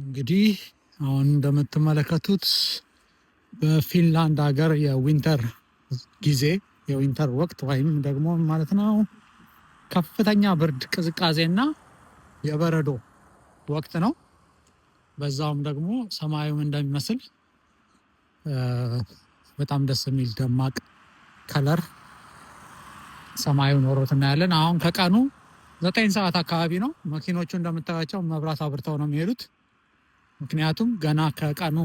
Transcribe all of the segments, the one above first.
እንግዲህ አሁን እንደምትመለከቱት በፊንላንድ ሀገር የ winter ጊዜ፣ የ winter ወቅት ወይም ደግሞ ማለት ነው ከፍተኛ ብርድ፣ ቅዝቃዜና የበረዶ ወቅት ነው። በዛውም ደግሞ ሰማዩም እንደሚመስል በጣም ደስ የሚል ደማቅ color ሰማዩ ኖሮት እናያለን። አሁን ከቀኑ 9 ሰዓት አካባቢ ነው። መኪኖቹ እንደምታያቸው መብራት አብርተው ነው የሚሄዱት። ምክንያቱም ገና ከቀኑ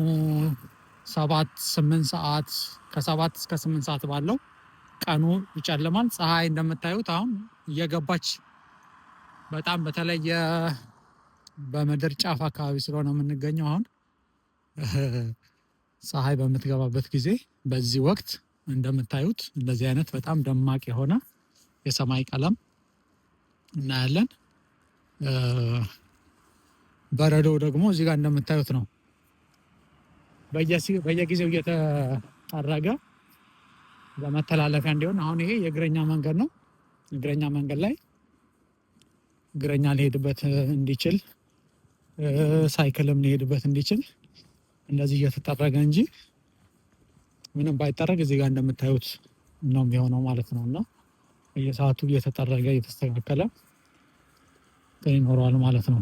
7፣ 8 ሰዓት፣ ከ7 እስከ 8 ሰዓት ባለው ቀኑ ይጨልማል። ፀሐይ እንደምታዩት አሁን እየገባች በጣም በተለየ በምድር ጫፍ አካባቢ ስለሆነ የምንገኘው አሁን ፀሐይ በምትገባበት ጊዜ በዚህ ወቅት እንደምታዩት እንደዚህ አይነት በጣም ደማቅ የሆነ የሰማይ ቀለም እናያለን። በረዶው ደግሞ እዚህ ጋር እንደምታዩት ነው። በየጊዜው እየተጠረገ ለመተላለፊያ እንዲሆን። አሁን ይሄ የእግረኛ መንገድ ነው። እግረኛ መንገድ ላይ እግረኛ ሊሄድበት እንዲችል፣ ሳይክልም ሊሄድበት እንዲችል እንደዚህ እየተጠረገ እንጂ ምንም ባይጠረግ እዚህ ጋር እንደምታዩት ነው የሚሆነው ማለት ነው። እና በየሰዓቱ እየተጠረገ እየተስተካከለ ይኖረዋል ማለት ነው።